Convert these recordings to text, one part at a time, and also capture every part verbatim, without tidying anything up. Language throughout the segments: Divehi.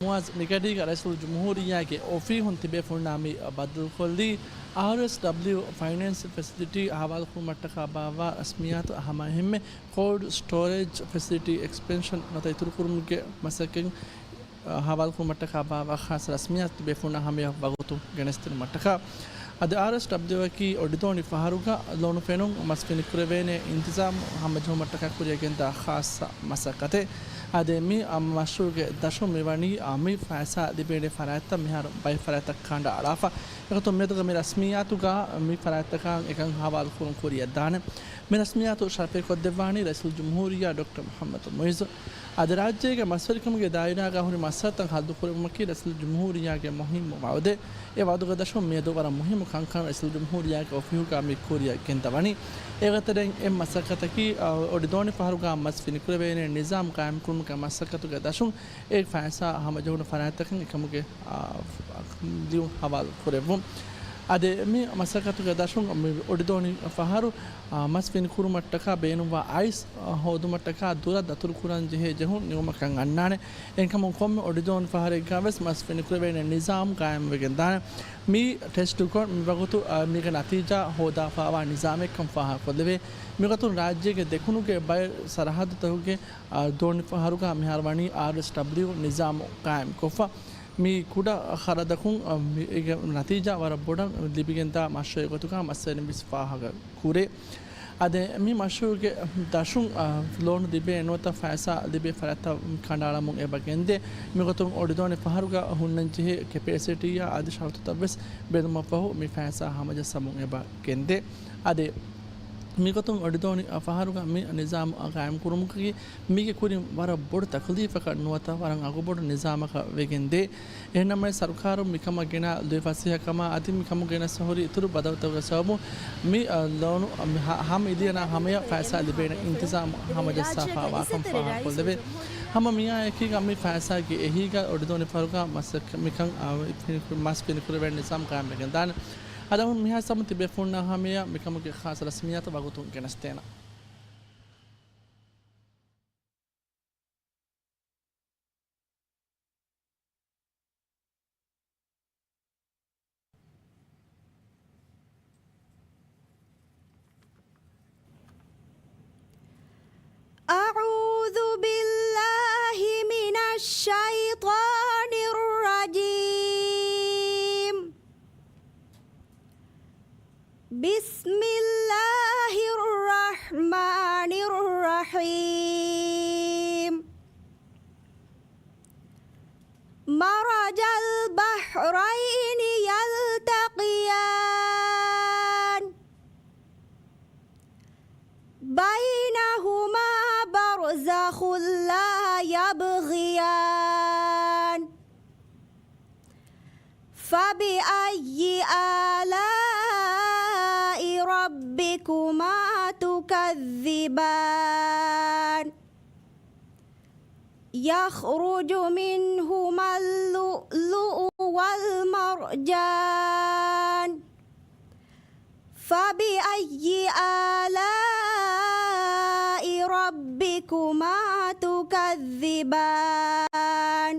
މުއާޒް މިގަޑީގަ ރައީސުލްޖުމްހޫރިއްޔާގެ އޮފީހުން ތިބޭފުޅުންނާ މި ބައްދަލުކޮށްލީ، އާރްއެސްޑަބްލިއު ފައިނޭންސިއަލް ފެސިލިޓީ ހަވާލުކުރުމަށްޓަކާ ބާއްވާ ރަސްމިއްޔާތު ހަމަ އެހެންމެ ކޯލްޑް ސްޓޯރޭޖް ފެސިލިޓީ އެކްސްޕެންޝަން ނުވަތަ އިތުރުކުރުމުގެ މަސައްކަތް ހަވާލުކުރުމަށްޓަކާ ބާއްވާ ޚާއްޞަ ރަސްމިއްޔާތު ތިބޭފުޅުންނާ ހަމަޔަށް ވަގުތު ގެނެސްދިނުމަށްޓަކާ. އަދި އާރްއެސްޑަބްލިއުއަކީ އޮޑިދޯނި ފަހަރުގަ ލޯނު ފެނުން މަސް ފިނިކުރެވޭނެ އިންތިޒާމް ހަމަޖެހުމަށްޓަކާ ކުރިއަށް ގެންދާ ޚާއްޞަ މަސައްކަތެއް. އަދި މި މަޝްރޫޢުގެ ދަށުން މިވަނީ މި ފައިސާ ލިބޭނެ ފަރާތްތައް މިހާރު ބައެއް ފަރާތްތައް ކަނޑައަޅާފަ. އެގޮތުން މިއަދުގަ މި ރަސްމިއްޔާތުގަ މި ފަރާތްތަކަށް އެކަން ހަވާލުކުރުން ކުރިއަށްދާނެ. މި ރަސްމިއްޔާތު ޝަރަފްކޮށްދެއްވާނީ ރައީސުލްޖުމްހޫރިއްޔާ ޑޮކްޓަރ މުޙައްމަދު މުޢިއްޒު. އަދި ރާއްޖޭގެ މަސްވެރިކަމުގެ ދާއިރާގަ ހުރި މައްސަލަތައް ހައްލުކުރެއްވުމަކީ ރައީސުލްޖުމްހޫރިއްޔާގެ މުހިއްމު ވަޢުދެއް. އެ ވަޢުދުގެ ދަށުން މިއަދު ވަރަށް މުހިއްމު ކަންކަން ރައީސުލްޖުމްހޫރިއްޔާގެ އޮފީހުގަ މި ކުރިއަށް ގެންދަވަނީ. އޭގެ ތެރެއިން އެއް މަސައްކަތަކީ، އަ، އޮޑިދޯނި ފަހަރުގަ މަސް ފިނިކުރެވޭނެ ނިޒާމް ޤާއިމްކުރުމުގެ މަސައްކަތުގެ ދަށުން އެ ފައިސާ ހަމަޖެހުނު ފަރާތްތަކަށް އެކަމުގެ، އާ، ލިޔުން ހަވާލު ކުރެއްވުން. އަދި މި މަސައްކަތުގެ ދަށުން މި އޮޑިދޯނި ފަހަރު، އާ، މަސް ފިނިކުރުމަށްޓަކާ ބޭނުންވާ އައިސް، އާ، ހޯދުމަށްޓަކާ ދުރަށް ދަތުރުކުރަން ޖެހޭ ޖެހުން ނިމުމަށް ކަން އަންނާނެ. އެހެންކަމުން ކޮންމެ އޮޑިދޯނި ފަހަރެއްގަ ވެސް މަސް ފިނިކުރެވޭނެ ނިޒާމް ޤާއިމްވެގެން ދާނެ. މި ޓެސްޓުކޮށް މި ވަގުތު، އާ، މީގެ ނަތީޖާ ހޯދާފައިވާ ނިޒާމެއްކަން ފާހަގަކޮށްލެވޭ. މިގޮތުން ރާއްޖޭގެ ދެކުނުގެ ބައެއް ސަރަހައްދުތަކުގެ އާ، ދޯނި ފަހަރުގަ މިހާރު ވަނީ އާރްއެސްޑަބްލިއު ނިޒާމު ޤާއިމްކޮށްފަ. މި ކުޑަ ޚަރަދަކުން، އާ، މި، އޭގެ ނަތީޖާ ވަރަށް ބޮޑަށް ލިބިގެންދާ މަޝްރޫޢެއް ގޮތުގަ މައްސަލައިން ވެސް ފާހަގަ ކުރޭ. އަދި މި މަޝްރޫޢުގެ ދަށުން، އާ، ލޯނު ލިބޭ ނުވަތަ ފައިސާ ލިބޭ ފަރާތްތައް ކަނޑައަޅަމުން އެބަ ގެންދޭ. މިގޮތުން އޮޑިދޯނި ފަހަރުގަ ހުންނަންޖެހޭ ކެޕޭސިޓީއާ އަދި ޝަރުތުތައް ވެސް ބެލުމަށްފަހު މި ފައިސާ ހަމަޖައްސަމުން އެބަ ގެންދޭ. އަދި މިގޮތުން އޮޑިދޯނި ފަހަރުގަ މި ނިޒާމު ޤާއިމްކުރުމުގައި މީގެ ކުރިން ވަރަށް ބޮޑު ތަކުލީފަކަށް ނުވަތަ ވަރަށް އަގުބޮޑު ނިޒާމަކަށް ވެގެންދޭ. އެހެންނަމަވެސް ސަރުކާރުން މިކަމަށް ގެނައި ލުއިފަސޭހަކަމާ އަދި މިކަމުގަ ގެނެސް ހުރި އިތުރު ބަދަލުތަކުގެ ސަބަބުން މި، އަ، ލޯނު، މި ހަ-، ހަ މިލިއަނާ ހަމަޔަށް ފައިސާ ލިބޭނެ އިންތިޒާމް ހަމަޖައްސާފައިވާކަން ފާހަގަކޮށްލެވޭ. ހަމަ މިއާއެކީގަ މި ފައިސާގެ އެހީގަ އޮޑިދޯނި ފަހަރުގަ މަސް މިކަން، އަ، މަސް ފިނިކުރެވޭނެ ނިޒާމް ޤާއިމްވެގެންދާނެ. އަދި އަހުން މިހާ ސަމު ތިބޭފުޅުންނާ ހަމަޔަށް މިކަމުގެ ޚާއްޞަ ރަސްމިއްޔާތު ވަގުތުން ގެނެސްދޭނަން. أعوذ بالله من الشيطان الرجيم. بسم الله الرحمن الرحيم. مرج البحرين يلتقيان. بينهما برزخ لا يبغيان. فبأي آلاء ربكما تكذبان. يخرج منهما اللؤلؤ والمرجان. فبأي آلاء ربكما تكذبان.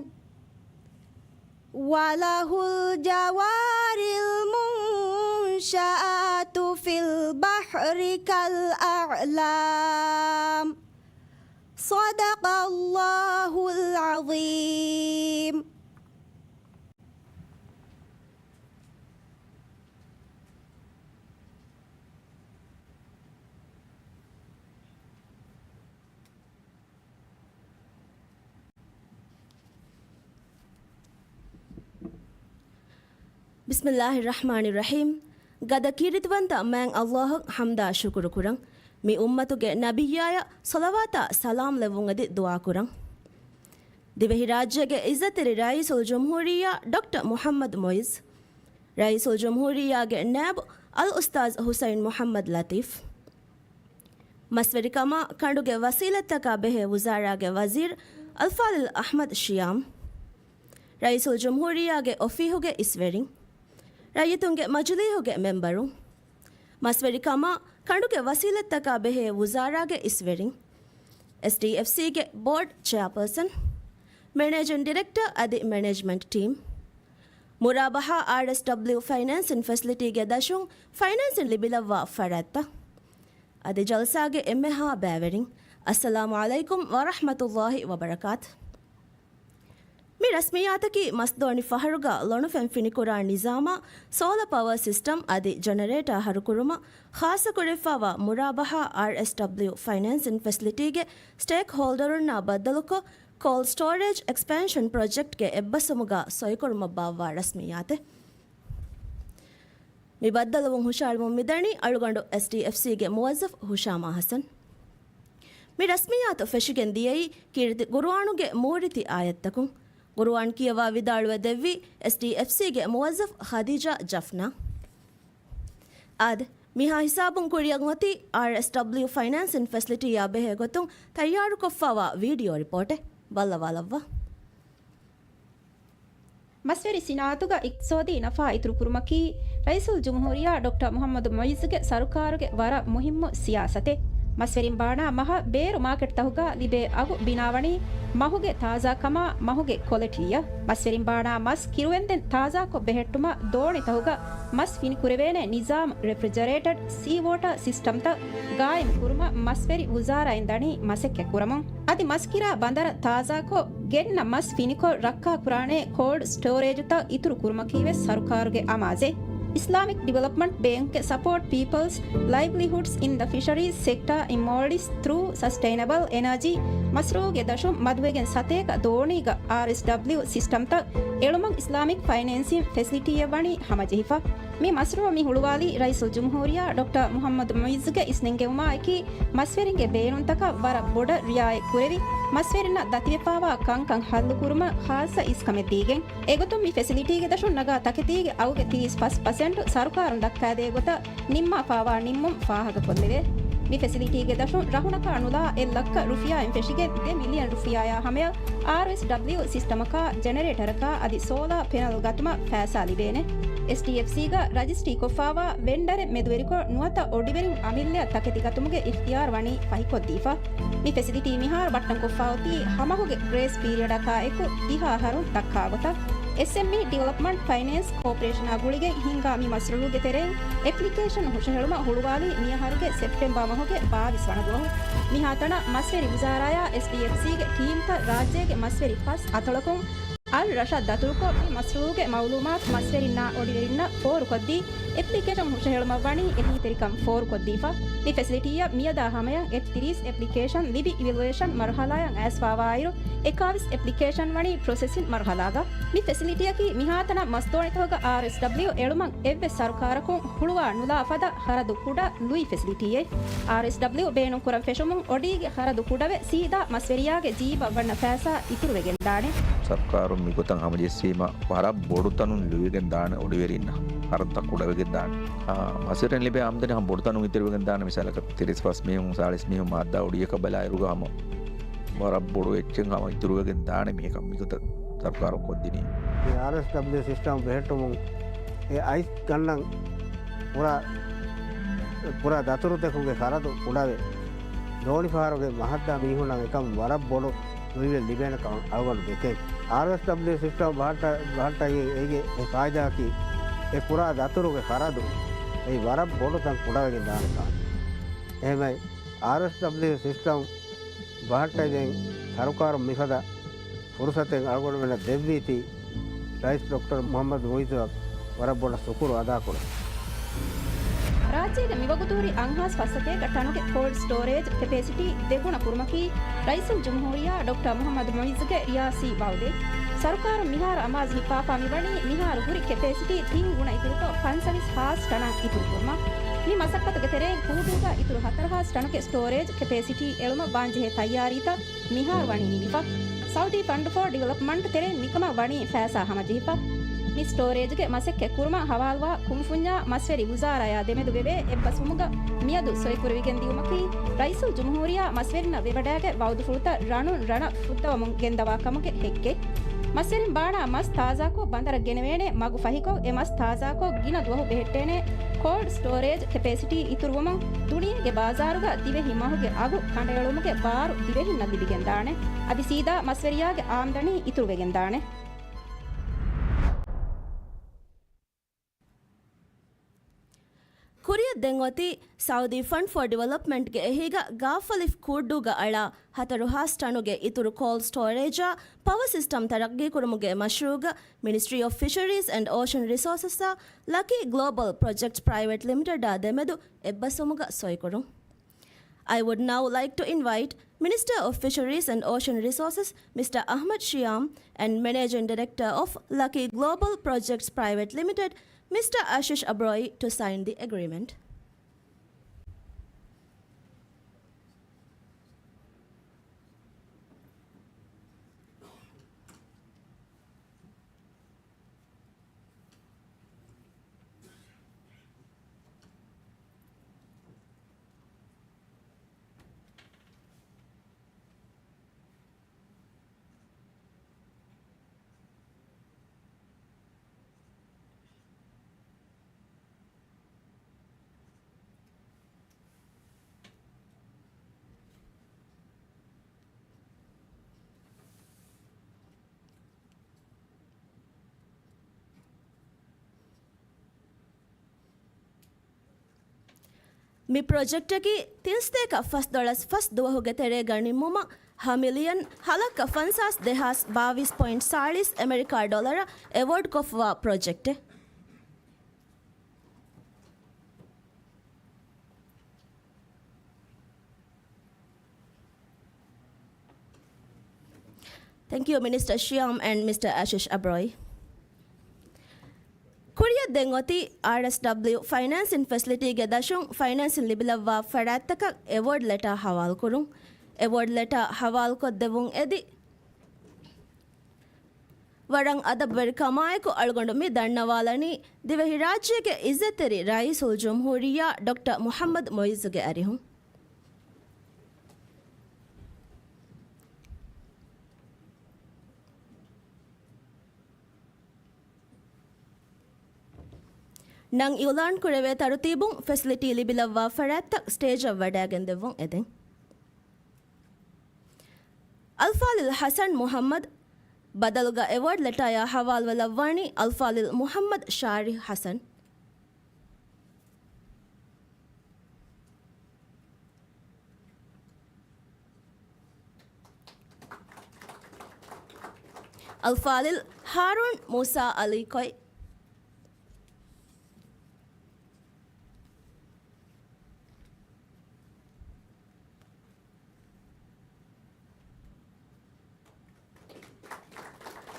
وله الجوار المنشآت في البحر كالأعلام. صدق الله العظيم. بسم الله الرحمن الرحيم. ގަދަ ކީރިތިވަންތަ މާތް ﷲ އަށް ޙަމްދާ ޝުކުރު ކުރަން. މި އުއްމަތުގެ ނަބިއްޔާޔަށް ޞަލަވާތާ ސަލާމް ލެއްވުން އެދި ދުޢާ ކުރަން. ދިވެހިރާއްޖޭގެ ޢިއްޒަތްތެރި ރައީސުލްޖުމްހޫރިއްޔާ ޑޮކްޓަރ މުޙައްމަދު މުޢިއްޒު، ރައީސުލްޖުމްހޫރިއްޔާގެ ނާއިބު އަލްއުސްތާޛު ޙުސައިން މުޙައްމަދު ލަޠީފް، މަސްވެރިކަމާ ކަނޑުގެ ވަސީލަތްތަކާ ބެހޭ ވުޒާރާގެ ވަޒީރު އަލްފާޟިލް އަޙްމަދު ޝިޔާމް، ރައީސުލްޖުމްހޫރިއްޔާގެ އޮފީހުގެ އިސްވެރިން، ރައްޔިތުންގެ މަޖިލީހުގެ މެމްބަރުން، މަސްވެރިކަމާ ކަނޑުގެ ވަސީލަތްތަކާ ބެހޭ ވުޒާރާގެ އިސްވެރިން، އެސްޑީއެފްސީގެ ބޯޑް ޗެއާޕާސަން، މެނޭޖިން ޑިރެކްޓަރ އަދި މެނޭޖްމަންޓް ޓީމް. މުރާބަހާ އާރްއެސްޑަބްލިއު ފައިނޭންސިން ފެސިލިޓީގެ ދަށުން ފައިނޭންސިން ލިބިލައްވާ ފަރާތްތައް. އަދި ޖަލްސާގެ އެންމެހާ ބައިވެރިން. އައްސަލާމު ޢަލައިކުމް ވަރަޙްމަތުﷲި ވަބަރަކާތު. މި ރަސްމިއްޔާތަކީ މަސްދޯނި ފަހަރުގަ ލޮނުފެން ފިނިކުރާ ނިޒާމާ ސޯލާ ޕަވަރ ސިސްޓަމް އަދި ޖެނެރޭޓާ ހަރުކުރުމަށް ޚާއްޞަކުރެވިފާވާ މުރާބަހާ އާރްއެސްޑަބްލިއު ފައިނޭންސިން ފެސިލިޓީގެ ސްޓޭކް ހޯލްޑަރުންނާ ބައްދަލުކޮށް، ކޯލްޑް ސްޓޯރޭޖް އެކްސްޕޭންޝަން ޕްރޮޖެކްޓްގެ އެއްބަސްވުމުގަ ސޮއިކުރުމަށް ބާއްވާ ރަސްމިއްޔާތެއް. މި ބައްދަލުވުން ހުށަހެޅުމުން މިދަނީ އަޅުގަނޑު އެސްޑީއެފްސީގެ މުވައްޒަފް ހުޝާމާ ޙަސަން. މި ރަސްމިއްޔާތު ފެށިގެން ދިޔައީ ކީރިތި ޤުރުއާނުގެ މޫރިތި އާޔަތްތަކުން. ޤުރުއާން ކިޔަވާ ވިދާޅުވެ ދެއްވީ އެސްޑީއެފްސީގެ މުވައްޒަފް ޚަދީޖާ ޖަފްނާ. އާދެ، މިހާ ހިސާބުން ކުރިއަށް އޮތީ އާރްއެސްޑަބްލިއު ފައިނޭންސިން ފެސިލިޓީއާ ބެހޭ ގޮތުން ތައްޔާރުކޮށްފާވާ ވީޑިއޯ ރިޕޯޓެއް. ބައްލަވާލައްވާ. މަސްވެރި ސިނާއަތުގަ އިޤްތިޞާދީ ނަފާ އިތުރުކުރުމަކީ ރައީސުލްޖުމްހޫރިއްޔާ ޑޮކްޓަރ މުޙައްމަދު މުޢިއްޒުގެ ސަރުކާރުގެ ވަރަށް މުހިއްމު ސިޔާސަތެއް. މަސްވެރިން ބާނާ މަހަށް ބޭރު މާކެޓްތަކުގަ ލިބޭ އަގު ބިނާވަނީ މަހުގެ ތާޒާކަމާ، މަހުގެ ކޮލެޓީއަށް. މަސްވެރިން ބާނާ މަސް ކިރުވެންދެން ތާޒާކޮށް ބެހެއްޓުމަށް ދޯނިތަކުގަ މަސް ފިނިކުރެވޭނެ ނިޒާމް، ރެފްރިޖަރޭޓަޑް، ސީ ވޯޓާ ސިސްޓަމްތައް ގާއިމް ކުރުމަށް މަސްވެރި ވުޒާރާއިން ދަނީ މަސައްކަތް ކުރަމުން. އަދި މަސް ކިރާ ބަނދަރަށް ތާޒާކޮށް ގެންނަ މަސް ފިނިކޮށް ރައްކާކުރާނެ ކޯލްޑް ސްޓޯރޭޖުތައް އިތުރު ކުރުމަކީ ވެސް ސަރުކާރުގެ އަމާޒެއް. އިސްލާމިކް ޑިވެލޮޕްމަންޓް ބޭންކްގެ ސަޕޯޓް ޕީޕަލްސް ލައިވްލީހުޑްސް އިން ދަ ފިޝަރީޒް ސެކްޓާ އިން މޯލްޑިވްސް ތްރޫ ސަސްޓެއިނަބަލް އެނާޖީ މަޝްރޫޢުގެ ދަށުން މަދުވެގެން ސަތޭކަ ދޯނީގަ އާރްއެސްޑަބްލިއު ސިސްޓަމްތައް އެޅުމަށް އިސްލާމިކް ފައިނޭންސިން ފެސިލިޓީއެއް ވަނީ ހަމަޖެހިފަ. މި މަޝްރޫޢު މި ހުޅުވާލީ ރައީސުލްޖުމްހޫރިއްޔާ ޑޮކްޓަރ މުޙައްމަދު މުޢިއްޒުގެ އިސްނެންގެވުމާއެކީ، މަސްވެރިންގެ ބޭނުންތަކަށް ވަރަށް ބޮޑަށް ރިޢާޔަތް ކުރެވި، މަސްވެރިންނަށް ދަތިވެފާވާ ކަންކަން ހައްލުކުރުމަށް ޚާއްޞަ އިސްކަމެއް ދީގެން. އެގޮތުން މި ފެސިލިޓީގެ ދަށުން ނަގާ ތަކެތީގެ އަގުގެ ތިރީސް ފަސް ޕަސެންޓު ސަރުކާރުން ދައްކާދޭ ގޮތަށް ނިންމާފާވާ ނިންމުން ފާހަގަކޮށްލެވޭ. މި ފެސިލިޓީގެ ދަށުން ރަހުނަކާ ނުލާ އެއް ލައްކަ ރުފިޔާއިން ފެށިގެން ދެ މިލިއަން ރުފިޔާޔާ ހަމަޔަށް އާރްއެސްޑަބްލިއު ސިސްޓަމަކާ ޖެނެރޭޓަރަކާ އަދި ސޯލާ ޕެނަލް ގަތުމަށް ފައިސާ ލިބޭނެ. އެސްޑީއެފްސީގަ ރަޖިސްޓްރީކޮށްފާވާ ވެންޑަރެއް މެދުވެރިކޮށް ނުވަތަ އޮޑިވެރިން އަމިއްލައަށް ތަކެތި ގަތުމުގެ އިޚްތިޔާރު ވަނީ ފަހިކޮށްދީފަ. މި ފެސިލިޓީ މިހާރު ބައްޓަންކޮށްފާ އޮތީ ހަމަހުގެ ގްރޭސް ޕީރިއަޑަކާ އެކު ދިހަ އަހަރުން ދައްކާ ގޮތަށް. އެސްއެމްއީ ޑިވެލޮޕްމަންޓް ފައިނޭންސް ކޯޕަރޭޝަނާ ގުޅިގެން ހިންގާ މި މަޝްރޫޢުގެ ތެރެއިން އެޕްލިކޭޝަން ހުށަހެޅުމަށް ހުޅުވާލީ މިއަހަރުގެ ސެޕްޓެމްބާ މަހުގެ ބާވީސް ވަނަ ދުވަހު. މިހާތަނަށް މަސްވެރި ވުޒާރާޔާ އެސްޑީއެފްސީގެ ޓީމްތައް ރާއްޖޭގެ މަސްވެރި ފަސް އަތޮޅަކުން އަލް ރަށަށް ދަތުރުކޮށް، މި މަޝްރޫޢުގެ މައުލޫމާތު މަސްވެރިންނާ އޮޑިވެރިންނަށް ފޯރުކޮށްދީ، އެޕްލިކޭޝަން ހުށަހެޅުމަށް ވަނީ އެހީތެރިކަން ފޯރުކޮށްދީފަ. މި ފެސިލިޓީއަށް މިއަދާ ހަމަޔަށް އެއް ތިރީސް އެޕްލިކޭޝަން ލިބި އިވެލުއޭޝަން މަރުހަލާއަށް އައިސްފާވާއިރު، އެކާވީސް އެޕްލިކޭޝަން ވަނީ ޕްރޮސެސިން މަރުހަލާގަ. މި ފެސިލިޓީއަކީ މިހާތަނަށް މަސްދޯނިތަކުގަ އާރްއެސްޑަބްލިއު އެޅުމަށް އެއްވެސް ސަރުކާރަކުން ހުޅުވާ ނުލާ ފަދަ ޚަރަދު ކުޑަ ލުއި ފެސިލިޓީއެއް. އާރްއެސްޑަބްލިއު ބޭނުންކުރަން ފެށުމުން އޮޑީގެ ޚަރަދު ކުޑަވެ، ސީދާ މަސްވެރިޔާގެ ޖީބަށް ވަންނަ ފައިސާ އިތުރުވެގެން ދާނެ. ސަރުކާރުން މިގޮތަށް ހަމަޖެއްސީމަ، ވަރަށް ބޮޑު ތަނުން ލުއިގެން ދާނެ އޮޑިވެރިންނަށް. ޚަރަދުތައް ކުޑަވެގެން ދާނެ. އާ، މަސްވެރިން ލިބޭ އާމްދަނީ ހަމަ ބޮޑު ތަނުން އިތުރުވެގެން ދާނެ. މިސާލަކަށް، ތިރީސް ފަސް މީހުން، ސާޅީސް މީހުން މާއްދާ އޮޑީއަކަށް ބަލާއިރުގަ ހަމަ ވަރަށް ބޮޑު އެއްޗެއް ހަމަ އިތުރުވެގެން ދާނެ މީހަކަށް މިގޮތަށް ސަރުކާރުން ކޮށްދިނީ. މި އާރްއެސްޑަބްލިއު ސިސްޓަމް ބެހެއްޓުމުން އެ އައިސް ގަންނަން ކުރާ، ކުރާ ދަތުރުތަކުގެ ޚަރަދު ކުޑަވެ، ދޯނިފަހަރުގެ މަހައްދާ މީހުންނަށް އެކަމުން ވަރަށް ބޮޑު ލުއިވެ ލިބޭނެ ކަމަށް އަޅުގަނޑު ދެކޭ. އާރްއެސްޑަބްލިއު ސިސްޓަމް ބަހައްޓަ-، ބަހައްޓައިގެން އޭގެ އެއް ފާއިދާއަކީ، އެ ކުރާ ދަތުރުގެ ޚަރަދު އެއީ ވަރަށް ބޮޑު ތަން ކުޑަވެގެން ދާނެ ކަމަށް. އެހެންވެ، އާރްއެސްޑަބްލިއު ސިސްޓަމް ބަހައްޓައިގެން ސަރުކާރުން މިފަދަ ފުރުސަތެއް އަޅުގަނޑުމެންނަށް ދެއްވީތީ، ރައީސް ޑޮކްޓަރ މުޙައްމަދު މުޢިއްޒަށް ވަރަށް ބޮޑަށް ޝުކުރު އަދާކުރަން. ރާއްޖޭގެ މިވަގުތު ހުރި އަށް ހާސް ފަސް ސަތޭކަ ޓަނުގެ ކޯލްޑް ސްޓޯރޭޖް ކެޕޭސިޓީ ދެގުނަ ކުރުމަކީ، ރައީސުލްޖުމްހޫރިއްޔާ ޑޮކްޓަރ މުޙައްމަދު މުޢިއްޒުގެ ރިޔާސީ ވަޢުދެއް. ސަރުކާރުން މިހާރު އަމާޒު ހިއްޕާފާ މިވަނީ، މިހާރު ހުރި ކެޕޭސިޓީ ތިން ގުނަ އިތުރުކޮށް، ފަންސަވީސް ހާސް ޓަނަށް އިތުރުކުރުމަށް. މި މަސައްކަތުގެ ތެރެއިން ހޫދޫގަ އިތުރު ހަތަރު ހާސް ޓަނުގެ ސްޓޯރޭޖް ކެޕޭސިޓީ އެޅުމަށް ވާންޖެހޭ ތައްޔާރީތައް މިހާރު ވަނީ ނިމިފަ. ސައުދީ ފަންޑް ފޯ ޑިވެލޮޕްމަންޓް ތެރެއިން މިކަމަށް ވަނީ ފައިސާ ހަމަޖެހިފަ. މި ސްޓޯރޭޖްގެ މަސައްކަތް ކުރުމަށް ހަވާލުވާ ކުންފުންޏާ މަސްވެރި ވުޒާރާޔާ ދެމެދު ވެވޭ އެއްބަސްވުމުގަ މިއަދު ސޮއިކުރެވިގެން ދިއުމަކީ، ރައީސުލްޖުމްހޫރިއްޔާ މަސްވެރިންނަށް ވެވަޑައިގަތް ވަޢުދުފުޅުތައް ރަނުން ރަނަށް ފުއްދަވަމުން ގެންދަވާ ކަމުގެ ހެއްކެއް. މަސްވެރިން ބާނާ މަސް ތާޒާކޮށް ބަނދަރަށް ގެނެވޭނެ މަގު ފަހިކޮށް، އެ މަސް ތާޒާކޮށް ގިނަ ދުވަހު ބެހެއްޓޭނެ ކޯލްޑް ސްޓޯރޭޖް ކެޕޭސިޓީ އިތުރުވުމުން، ދުނިޔޭގެ ބާޒާރުގަ ދިވެހި މަހުގެ އަގު ކަނޑައެޅުމުގެ ބާރު ދިވެހިންނަށް ލިބިގެންދާނެ. އަދި ސީދާ މަސްވެރިޔާގެ އާމްދަނީ އިތުރުވެގެންދާނެ. ކުރިއަށް ދެން އޮތީ ސައުދީ ފަންޑް ފޯ ޑިވެލޮޕްމަންޓްގެ އެހީގަ ގާފަލިފް ކޫއްޑޫގަ އަޅާ ހަތަރު ހާސް ޓަނުގެ އިތުރު ކޯލް ސްޓޯރޭޖާ ޕަވަ ސިސްޓަމް ތަރައްގީކުރުމުގެ މަޝްރޫއުގަ މިނިސްޓްރީ އޮފް ފިޝަރީޒް އެންޑް އޯޝަން ރިސޯސަސްއާ ލަކީ ގްލޯބަލް ޕްރޮޖެކްޓް ޕްރައިވެޓް ލިމިޓެޑާ ދެމެދު އެއްބަސްވުމުގަ ސޮއިކުރުން. I would now like to invite Minister of Fisheries and Ocean Resources, Mister Ahmad Shyam, and Managing Director of Lucky Global Projects Private Limited, Mister Ashish Abroi, to sign the agreement. މި ޕްރޮޖެކްޓަކީ ތިން ސަތޭކަ ފަސް ދޮޅަސް ފަސް ދުވަހުގެ ތެރޭގަ ނިންމުމަށް ހަ މިލިއަން ހަ ލައްކަ ފަންސާސް ދެހާސް ބާވީސް ޕޮއިންޓް ސާޅީސް އެމެރިކާ ޑޮލަރަށް އެވޯޑް ކޮށްފަވާ ޕްރޮޖެކްޓެއް. Thank you, Minister Shyam and Mister Ashish Abroi. ކުރިއަށް ދެން އޮތީ އާރްއެސްޑަބްލިއު ފައިނޭންސިން ފެސިލިޓީގެ ދަށުން ފައިނޭންސިން ލިބިލައްވާ ފަރާތްތަކަށް އެވޯޑް ލެޓާ ހަވާލުކުރުން. އެވޯޑް ލެޓާ ހަވާލުކޮށްދެއްވުން އެދި، ވަރަށް އަދަބުވެރިކަމާއެކު އަޅުގަނޑު މި ދަންނަވާލަނީ ދިވެހިރާއްޖޭގެ އިއްޒަތްތެރި ރައީސުލްޖުމްހޫރިއްޔާ ޑޮކްޓަރ މުޙައްމަދު މުޢިއްޒުގެ އަރިހުން. ނަން އިއުލާންކުރެވޭ ތަރުތީބުން ފެސިލިޓީ ލިބިލައްވާ ފަރާތްތައް ސްޓޭޖަށް ވަޑައިގެންދެއްވުން އެދެން. އަލްފާޟިލް ޙަސަން މުޙައްމަދު ބަދަލުގަ އެވޯޑް ލެޓާޔާ ހަވާލުވެލައްވާނީ އަލްފާޟިލް މުޙައްމަދު ޝާރިޙް ޙަސަން. އަލްފާޟިލް ހާރޫން މޫސާ އަލީ ކޮއި.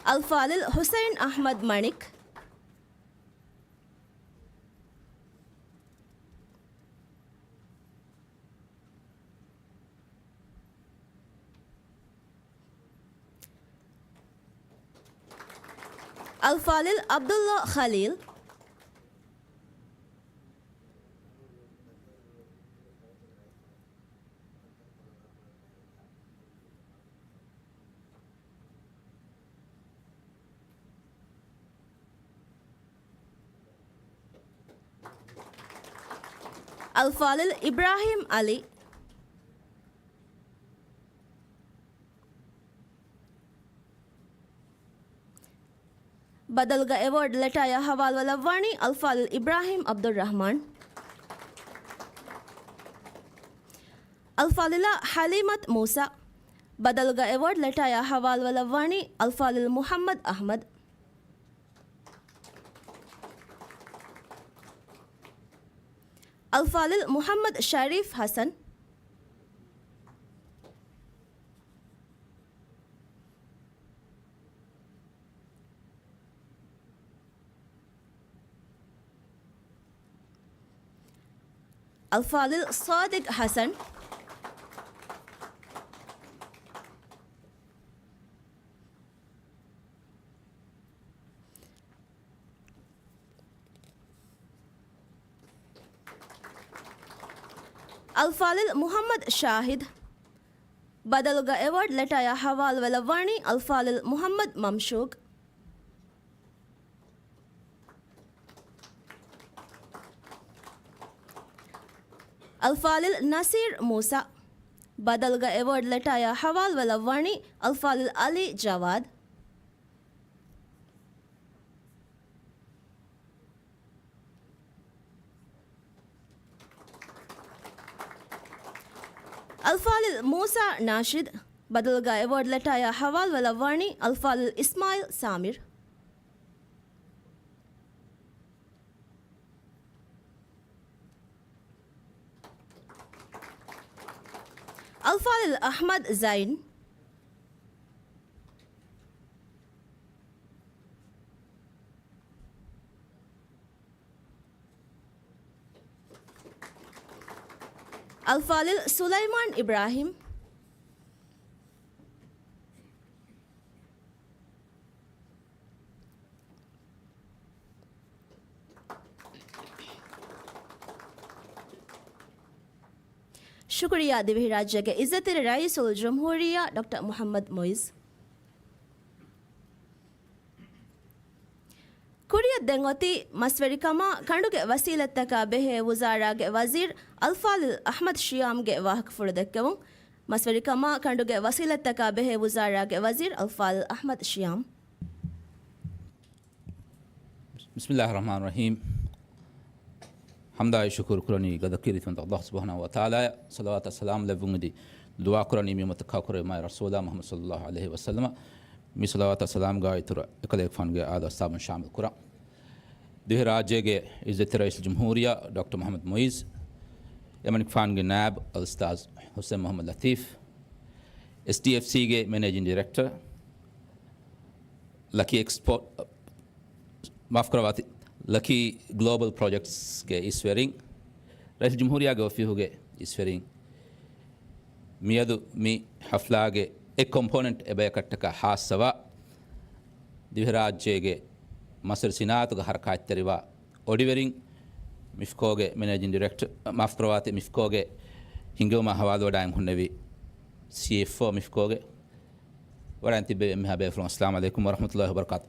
އަލްފާޟިލް ޙުސައިން އަޙްމަދު މަނިކް. އަލްފާޟިލް ޢަބްދުﷲ ޚަލީލް. އަލްފާޟިލް އިބްރާހީމް ޢަލީ. ބަދަލުގަ އެވޯޑް ލެޓާޔާ ހަވާލުވެލައްވާނީ އަލްފާޟިލް އިބްރާހީމް ޢަބްދުއްރަޙްމާން. އަލްފާޟިލާ ޙަލީމަތު މޫސާ. ބަދަލުގަ އެވޯޑް ލެޓާޔާ ހަވާލުވެލައްވާނީ އަލްފާޟިލް މުޙައްމަދު އަޙްމަދު. އަލްފާޟިލް މުޙައްމަދު ޝަރީފް ޙަސަން. އަލްފާޟިލް ޞާދިޤް ޙަސަން. އަލްފާޟިލް މުޙައްމަދު ޝާހިދު. ބަދަލުގަ އެވޯޑް ލެޓާޔާ ހަވާލުވެލައްވާނީ އަލްފާޟިލް މުޙައްމަދު މަމްޝޫގް. އަލްފާޟިލް ނަޞީރު މޫސާ. ބަދަލުގަ އެވޯޑް ލެޓާޔާ ހަވާލުވެލައްވާނީ އަލްފާޟިލް ޢަލީ ޖަވާދު. އަލްފާޟިލް މޫސާ ނާޝިދު. ބަދަލުގަ އެވޯޑް ލެޓާޔާ ހަވާލުވެލައްވާނީ އަލްފާޟިލް އިސްމާޢީލް ސާމިރު. އަލްފާޟިލް އަޙްމަދު ޒައިން. އަލްފާޟިލް ސުލައިމާން އިބްރާހީމް. ޝުކުރިއްޔާ ދިވެހިރާއްޖޭގެ އިއްޒަތްތެރި ރައީސުލްޖުމްހޫރިއްޔާ ޑޮކްޓަރ މުޙައްމަދު މުޢިއްޒު. ކުރިއަށް ދެން އޮތީ މަސްވެރިކަމާ ކަނޑުގެ ވަސީލަތްތަކާ ބެހޭ ވުޒާރާގެ ވަޒީރު އަލްފާޟިލް އަޙްމަދު ޝިޔާމްގެ ވާހަކަފުޅު ދެއްކެވުން. މަސްވެރިކަމާ ކަނޑުގެ ވަސީލަތްތަކާ ބެހޭ ވުޒާރާގެ ވަޒީރު އަލްފާޟިލް އަޙްމަދު ޝިޔާމް. بسم الله الرحمن الرحيم. ޙަމްދާއި ޝުކުރު ކުރަނީ ގަދަ ކީރިތިވަންތަ ﷲ ސުބްޙާނަހޫ ވަތަޢާލާއަށް. ޞަލަވާތާ ސަލާމް ލެއްވުން އެދި ދުޢާ ކުރަނީ މި އުއްމަތަށް ކާކުރެވޭ މާތް ރަސޫލާ މުޙައްމަދު ޞައްލައްލާހު ޢަލައިހި ވަސައްލަމަ. މި ޞަލަވާތާ ސަލާމް ގާއިތުރަށް އެކަލޭގެފާނުގެ އާލު އަޞްޙާބުން ޝާމިލް ކުރަން. ދިވެހިރާއްޖޭގެ އިއްޒަތްތެރި ރައީސުލްޖުމްހޫރިއްޔާ ޑޮކްޓަރ މުޙައްމަދު މުޢިއްޒު، އެމަނިކުފާނުގެ ނާއިބު އަލްއުސްތާޛު ޙުސައިން މުޙައްމަދު ލަތީފް، އެސްޑީއެފްސީގެ މެނޭޖިން ޑިރެކްޓަރ، ލަކީ އެކްސްޕޯޓް، މާފުކުރައްވާތި، ލަކީ ގްލޯބަލް ޕްރޮޖެކްޓްސްގެ އިސްވެރިން، ރައީސުލްޖުމްހޫރިއްޔާގެ އޮފީހުގެ އިސްވެރިން، މިއަދު މި ޙަފްލާގެ އެއް ކޮމްޕޯނެންޓް އެބަޔަކަށްޓަކާ ޚާއްޞަވާ، ދިވެހިރާއްޖޭގެ މަސްވެރި ސިނާއަތުގަ ޙަރަކާތްތެރިވާ އޮޑިވެރިން، މިފްކޯގެ މެނޭޖިން ޑިރެކްޓަރ، މާފުކުރައްވާތި، މިފްކޯގެ ހިންގެވުމާ ޙަވާލުވެވަޑައިގެން ހުންނެވި ސީއެފްއޯ މިފްކޯގެ ވަޑައިގެން ތިއްބެވި އެންމެހާ ބޭފުޅުން، އައްސަލާމު ޢަލައިކުމް ވަރަޙްމަތުﷲ ވަބަރަކާތު.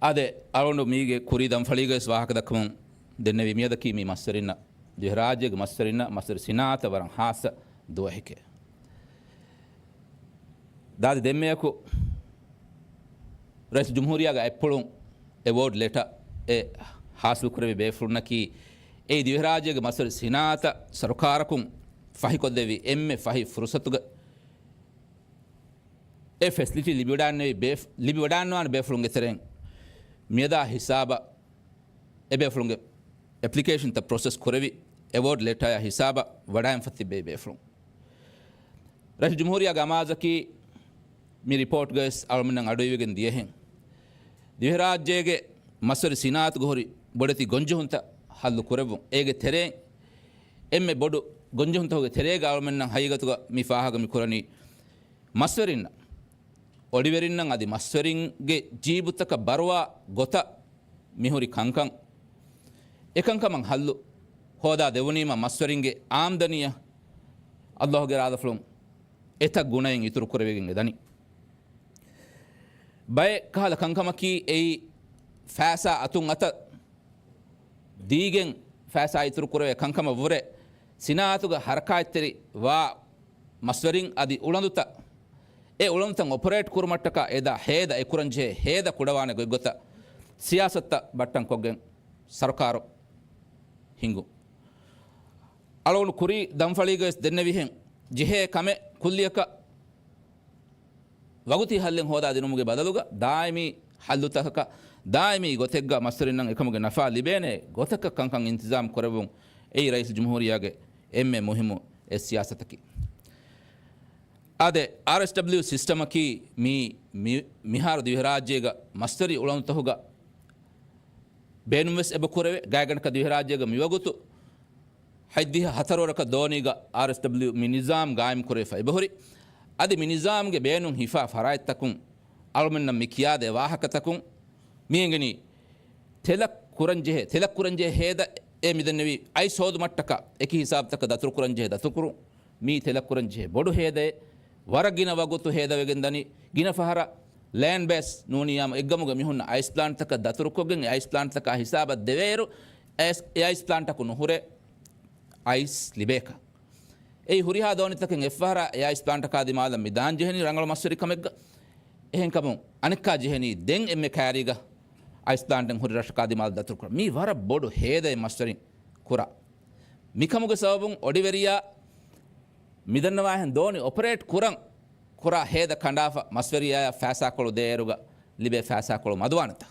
އާދެ، އަޅުގަނޑު މީގެ ކުރީ ދަންފަޅީގަވެސް ވާހަކަ ދައްކަމުން ދެންނެވީ، މިއަދަކީ މި މަސްވެރިންނަށް، ދިވެހިރާއްޖޭގެ މަސްވެރިންނަށް، މަސްވެރި ސިނާއަތަށް ވަރަށް ޚާއްޞަ ދުވަހެކޭ. ދާދި ދެންމެއަކު ރައީސުލްޖުމްހޫރިއްޔާގެ އަތްޕުޅުން އެވޯޑް ލެޓަރ އެ ޙާޞިލުކުރެއްވި ބޭފުޅުންނަކީ، އެއީ ދިވެހިރާއްޖޭގެ މަސްވެރި ސިނާއަތަށް ސަރުކާރަކުން ފަހިކޮށްދެއްވި އެންމެ ފަހި ފުރުޞަތުގަ އެ ފެސިލިޓީ ލިބިވަޑާންނެވި ބޭފް-، ލިބިވަޑާންވާނެ ބޭފުޅުންގެ ތެރެއިން މިއަދާ ހިސާބަށް އެބޭފުޅުންގެ އެޕްލިކޭޝަންތައް ޕްރޮސެސް ކުރެވި، އެވޯޑް ލެޓާޔާ ހިސާބަށް ވަޑާއިންފަ ތިއްބެވި ބޭފުޅުން. ރައީސުލްޖުމްހޫރިއްޔާގެ އަމާޒަކީ، މި ރިޕޯޓްގަވެސް އަޅުމެންނަށް އަޑުއިވިގެން ދިޔަހެން، ދިވެހިރާއްޖޭގެ މަސްވެރި ސިނާއަތުގަ ހުރި ބޮޑެތި ގޮންޖެހުންތައް ހައްލު ކުރެއްވުން. އޭގެ ތެރެއިން، އެންމެ ބޮޑު ގޮންޖެހުންތަކުގެ ތެރޭގަ އަޅުމެންނަށް ހަގީގަތުގަ މި ފާހަގަ މި ކުރަނީ، މަސްވެރިންނަށް، އޮޑިވެރިންނަށް އަދި މަސްވެރިންގެ ޖީބުތަކަށް ބަރުވާ ގޮތަށް މިހުރި ކަންކަން، އެކަންކަމަށް ހައްލު ހޯދާ ދެވުނީމަ، މަސްވެރިންގެ އާމްދަނީއަށް ﷲގެ އިރާދަފުޅުން އެތައް ގުނައިން އިތުރު ކުރެވިގެން އެދަނީ. ބައެއް ކަހަލަ ކަންކަމަކީ، އެއީ ފައިސާ އަތުން އަތަށް ދީގެން ފައިސާ އިތުރު ކުރެވޭ ކަންކަމަށް ވުރެ، ސިނާއަތުގަ ހަރަކާތްތެރި ވާ މަސްވެރިން އަދި އުޅަނދުތައް، އެ އުޅަނދުތައް އޮޕަރޭޓް ކުރުމަށްޓަކާ އެދާ ހޭދަ އެކުރަންޖެހޭ، ހޭދަ ކުޑަވާނެ ގޮތްގޮތަށް ސިޔާސަތުތައް ބައްޓަން ކޮށްގެން ސަރުކާރު ހިނގުން. އަޅުގަނޑު ކުރީ ދަންފަޅީގަވެސް ދެންނެވިހެން، ޖެހޭ ކަމެއް ކުއްލިއަކަށް ވަގުތީ ހައްލެއް ހޯދާ ދިނުމުގެ ބަދަލުގަ، ދާއިމީ ހައްލުތަކަކަށް، ދާއިމީ ގޮތެއްގަ މަސްވެރިންނަށް އެކަމުގެ ނަފާ ލިބޭނެ ގޮތަކަށް ކަންކަން އިންތިޒާމް ކުރެއްވުން، އެއީ ރައީސުލްޖުމްހޫރިއްޔާގެ އެންމެ މުހިއްމު އެއް ސިޔާސަތަކީ. އާދެ، އާރްއެސްޑަބްލިއު ސިސްޓަމަކީ މީ، މި، މިހާރު ދިވެހިރާއްޖޭގަ މަސްވެރި އުޅަނދުތަކުގަ ބޭނުންވެސް އެބަ ކުރެވޭ. ގާތްގަނޑަކަށް ދިވެހިރާއްޖޭގަ މިވަގުތު ހަތްދިހަ ހަތަރުވަރަކަށް ދޯނީގަ އާރްއެސްޑަބްލިއު މި ނިޒާމް ގާއިމް ކުރެވިފަ އެބަހުރި. އަދި މި ނިޒާމްގެ ބޭނުން ހިފާ ފަރާތްތަކުން އަޅުމެންނަށް މި ކިޔާދޭ ވާހަކަތަކުން މި އެނގެނީ، ތެލަށް ކުރަންޖެހޭ، ތެލަށް ކުރަންޖެހޭ ހޭދަ އެ މިދެންނެވި އައިސް ހޯދުމަށްޓަކާ އެކި ހިސާބުތަކަށް ދަތުރުކުރަންޖެހޭ ދަތުރުކުރުން. މީ ތެލަކުރަން ޖެހޭ ބޮޑު ހޭދައެއް. ވަރަށް ގިނަ ވަގުތު ހޭދަވެގެން ދަނީ. ގިނަ ފަހަރަށް ލޭންޑް ބޭސް ނޫނިއްޔާމު އެއްގަމުގަ މިހުންނަ އައިސް ޕްލާންޓްތަކަށް ދަތުރުކޮށްގެން އެ އައިސް ޕްލާންޓްތަކާ ހިސާބަށް ދެވޭއިރު އައިސް، އެ އައިސް ޕްލާންޓަކު ނުހުރޭ އައިސް ލިބޭކަށް. އެއީ ހުރިހާ ދޯނިތަކެއް އެއްފަހަރާ އެ އައިސް ޕްލާންޓަކާ ދިމާލަށް މި ދާން ޖެހެނީ ރަނގަޅު މަސްވެރިކަމެއްގަ. އެހެންކަމުން އަނެއްކާ ޖެހެނީ ދެން އެންމެ ކައިރީގަ އައިސް ޕްލާންޓެއް ހުރި ރަށަކާ ދިމާލަށް ދަތުރުކުރަން. މީ ވަރަށް ބޮޑު ހޭދައެއް މަސްވެރިން ކުރާ. މިކަމުގެ ސަބަބުން އޮޑިވެރިޔާ މިދަންނަވާހެން ދޯނި އޮޕަރޭޓް ކުރަން ކުރާ ހޭދަ ކަނޑާފަ މަސްވެރިޔާޔާ ފައިސާކޮޅު ދޭއިރުގަ ލިބޭ ފައިސާކޮޅު މަދުވާނެތަ؟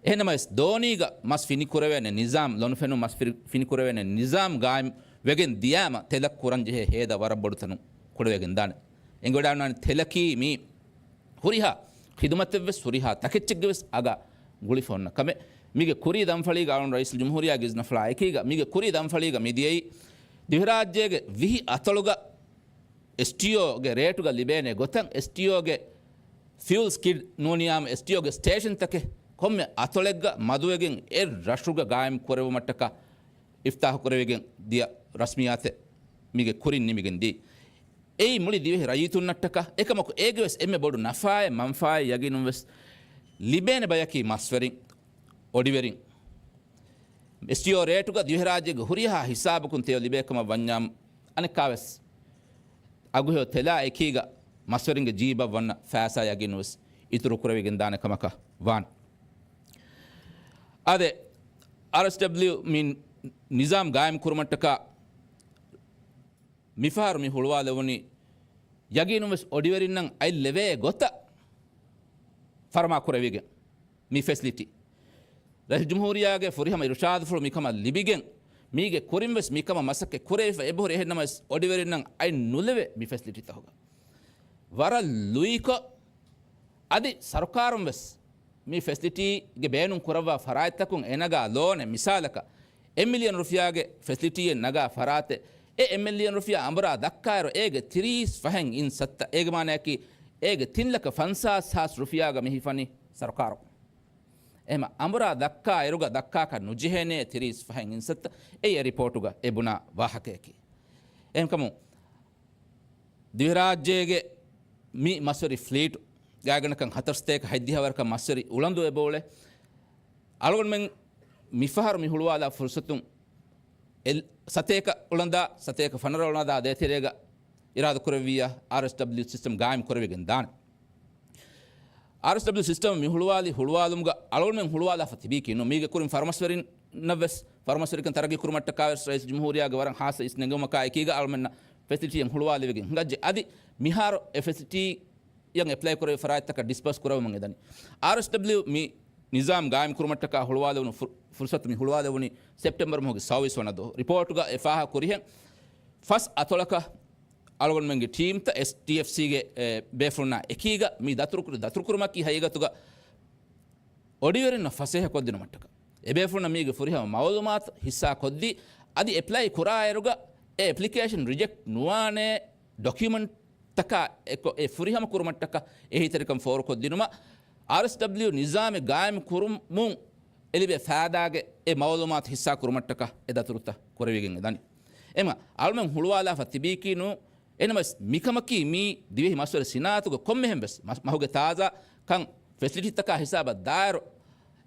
އެހެންނަމަވެސް ދޯނީގަ މަސް ފިނިކުރެވޭނެ ނިޒާމް، ލޮނުފެނުން މަސް ފިރި-، ފިނިކުރެވޭނެ ނިޒާމް ގާއިމް ވެގެން ދިޔާމަ ތެލަށް ކުރަން ޖެހޭ ހޭދަ ވަރަށް ބޮޑު ތަނުން ކުޑަވެގެން ދާނެ. އެނގިވަޑާންވާނެ ތެލަކީ މީ ހުރިހާ ޚިދުމަތެއްވެސް ހުރިހާ ތަކެއްޗެއްގެވެސް އަގާ ގުޅިފަ އޮންނަ ކަމެއް. މީގެ ކުރީ ދަންފަޅީގަ އަޅުން ރައީސުލްޖުމްހޫރިއްޔާގެ އިޒްނަފުޅާ އެކީގަ މީގެ ކުރީ ދަންފަޅީގަ މި ދިޔައީ ދިވެހިރާއްޖޭގެ ވިހި އަތޮޅުގަ އެސްޓީއޯގެ ރޭޓުގަ ލިބޭނެ ގޮތަށް އެސްޓީއޯގެ ފިއުލް ސްކިޑް ނޫނިއްޔާމު އެސްޓީއޯގެ ސްޓޭޝަންތަކެއް ކޮންމެ އަތޮޅެއްގަ މަދުވެގެން އެ ރަށުގަ ގާއިމް ކުރެވުމަށްޓަކާ އިފްތާހު ކުރެވިގެން ދިޔަ ރަސްމިއްޔާތެއް މީގެ ކުރިން ނިމިގެން ދީ. އެއީ މުޅި ދިވެހި ރައްޔިތުންނަށްޓަކާ އެކަމަކު އޭގެވެސް އެންމެ ބޮޑު ނަފާއެއް މަންފާއެއް ޔަގީނުންވެސް ލިބޭނެ ބަޔަކީ މަސްވެރިން، އޮޑިވެރިން. އެސްޓީއޯ ރޭޓުގަ ދިވެހިރާއްޖޭގެ ހުރިހާ ހިސާބަކުން ތެޔޮ ލިބޭ ކަމަށް ވަންޏާ އަނެއްކާވެސް އަގުހެޔޮ ތެލާ އެކީގަ މަސްވެރިންގެ ޖީބަށް ވަންނަ ފައިސާ ޔަގީނުވެސް އިތުރު ކުރެވިގެން ދާނެ ކަމަކަށް ވާނެ. އާދެ، އާރްއެސްޑަބްލިއު މި ނިޒާމް ގާއިމް ކުރުމަށްޓަކާ މިފަހަރު މި ހުޅުވާލެވުނީ ޔަގީނުންވެސް އޮޑިވެރިންނަށް އަތް ލެވޭ ގޮތަށް ފަރުމާ ކުރެވިގެން މި ފެސިލިޓީ. ރައީސުލްޖުމްހޫރިއްޔާގެ ފުރިހަމަ އިރުޝާދުފުޅު މިކަމަށް ލިބިގެން، މީގެ ކުރިންވެސް މިކަމަށް މަސައްކަތް ކުރެވިފަ އެބަހުރި. އެހެންނަމަވެސް، އޮޑިވެރިންނަށް އަތް ނުލެވޭ މި ފެސިލިޓީތަކުގަ. ވަރަށް ލުއިކޮށް، އަދި ސަރުކާރުން ވެސް މި ފެސިލިޓީގެ ބޭނުން ކުރައްވާ ފަރާތްތަކުން އެ ނަގާ ލޯނެއް މިސާލަކަށް، އެއް މިލިއަން ރުފިޔާގެ ފެސިލިޓީއެއް ނަގާ ފަރާތެއް، އެ އެއް މިލިއަން ރުފިޔާ އަނބުރާ ދައްކާއިރު، އޭގެ ތިރީސް ފަހެއް އިން ސައްތަ، އޭގެ މާނައަކީ، އޭގެ ތިން ލަކަ ފަންސާސް ހާސް ރުފިޔާގަ މި ހިފަނީ ސަރުކާރު. އެހެމަ އަނބުރާ ދައްކާ އިރުގަ ދައްކާކަށް ނުޖެހޭނޭ ތިރީސް ފަހެއް އިން ސައްތަ، އެއީ އެ ރިޕޯޓުގަ އެ ބުނާ ވާހަކަޔަކީ. އެހެންކަމުން، ދިވެހިރާއްޖޭގެ މި މަސްވެރި ފްލީޓު ގާތްގަނޑަކަށް ހަތަރު ސަތޭކަ ހަތްދިހަ ވަރަކަށް މަސްވެރި އުޅަނދު އެބައުޅޭ. އަޅުގަނޑުމެން މިފަހަރު މި ހުޅުވާލާ ފުރުސަތުން އެއް ސަތޭކަ އުޅަނދާ، ސަތޭކަ ފަނަރަ އުޅަނދާ ދޭތެރޭގަ އިރާދަކުރެއްވިއްޔާ، އާރްއެސްޑަބްލިއު ސިސްޓަމް ގާއިމް ކުރެވިގެން ދާނެ. އާރްއެސްޑަބްލިއު ސިސްޓަމް މި ހުޅުވާލި ހުޅުވާލުމުގަ އަޅުގަނޑުމެން ހުޅުވާލާފަ ތިބީކީ ނޫން. މީގެ ކުރިން ފަރުމަސްވެރިންނަށްވެސް، ފަރުމަސްވެރިކަން ތަރައްގީ ކުރުމަށްޓަކާވެސް ރައީސް ޖުމްހޫރިއްޔާގެ ވަރަށް ހާއްސަ އިސް ނެގުމަކާ އެކީގަ އަޅުމެންނަށް ފެސިލިޓީއެއް ހުޅުވާލެވިގެން ހިނގައްޖެ. އަދި މިހާރު އެ ފެސިލިޓީއަށް އެޕްލައި ކުރެވި ފަރާތްތަކަށް ޑިސްބަސް ކުރައްވަމުން އެދަނީ. އާރްއެސްޑަބްލިއު މި ނިޒާމް ގާއިމް ކުރުމަށްޓަކާ ހުޅުވާލެވުނު ފުރ-، ފުރުސަތު މި ހުޅުވާލެވުނީ ސެޕްޓެމްބަރު މަހުގެ ސައުވީސް ވަނަ ދުވަހު. ރިޕޯޓުގަ އެ ފާހަގަ ކުރިހެން ފަސް އަތޮޅަކަށް އަޅުގަނޑުމެންގެ ޓީމްތައް އެސްޓީއެފްސީގެ، އެ، ބޭފުޅުންނާ އެކީގަ މި ދަތުރުކުރި-، ދަތުރުކުރުމަކީ ހަގީގަތުގަ އޮޑިވެރިންނަށް ފަސޭހަކޮށްދިނުމަށްޓަކާ އެބޭފުޅުންނަށް މީގެ ފުރިހަމަ މައުލޫމާތު ހިއްސާކޮށްދީ، އަދި އެޕްލައި ކުރާއިރުގަ އެ އެޕްލިކޭޝަން ރިޖެކްޓް ނުވާނޭ ޑޮކިއުމަންޓްތަކާ އެކޮށް އެ ފުރިހަމަ ކުރުމަށްޓަކާ އެހީތެރިކަން ފޯރުކޮށްދިނުމަށް އާރްއެސްޑަބްލިއު ނިޒާމެއް ގާއިމް ކުރުމުން އެ ލިބޭ ފައިދާގެ އެ މައުލޫމާތު ހިއްސާ ކުރުމަށްޓަކާ އެ ދަތުރުތައް ކުރެވިގެން އެދަނީ. އެމަ އަޅުމެން ހުޅުވާލާފަ ތިބީކީ ނޫ. އެނަމަވެސް މިކަމަކީ މީ ދިވެހި މަސްވެރި ސިނާއަތުގެ ކޮންމެހެން ވެސް މަ-، މަހުގެ ތާޒާ ކަން ފެސިލިޓީތަކާ ހިސާބަށް ދާއިރު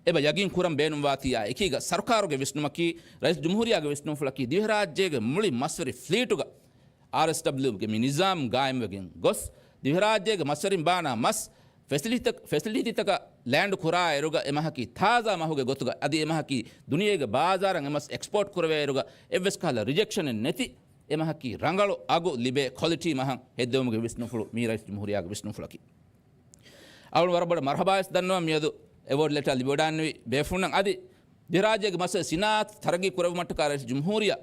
އެބަ ޔަގީން ކުރަން ބޭނުންވާތީ އާ އެކީގަ ސަރުކާރުގެ ވިސްނުމަކީ، ރައީސް ޖުމްހޫރިއްޔާގެ ވިސްނުންފުޅަކީ ދިވެހިރާއްޖޭގެ މުޅި މަސްވެރި ފްލީޓުގަ އާރްއެސްޑަބްލިއުގެ މި ނިޒާމް ގާއިމްވެގެން ގޮސް، ދިވެހިރާއްޖޭގެ މަސްވެރިން ބާނާ މަސް ފެސިލިޓީތަކަށް، ފެސިލިޓީތަކަށް ލޭންޑް ކުރާއިރުގަ އެމަހަކީ ތާޒާ މަހުގެ ގޮތުގަ އަދި އެމަހަކީ ދުނިޔޭގެ ބާޒާރަށް އެމަސް އެކްސްޕޯޓް ކުރެވޭއިރުގަ އެއްވެސް ކަހަލަ ރިޖެކްޝަނެއް ނެތި އެމަހަކީ ރަނގަޅު އަގު ލިބޭ ކޮލިޓީ މަހަށް ހެއްދެވުމުގެ ވިސްނުންފުޅު މީ ރައީސް ޖުމްހޫރިއްޔާގެ ވިސްނުންފުޅަކީ. އަޅުން ވަރަށް ބޮޑަށް މަރުހަބާވެސް ދަންނަވަން މިއަދު އެވޯޑް ލެޓާ ލިބިވަޑާންނެވި ބޭފުޅުންނަށް އަދި ދިވެހިރާއްޖޭގެ މަސްވެރި ސިނާއަތު ތަރައްގީ ކުރެއްވުމަށްޓަކާ ރައީސް ޖުމްހޫރިއްޔާ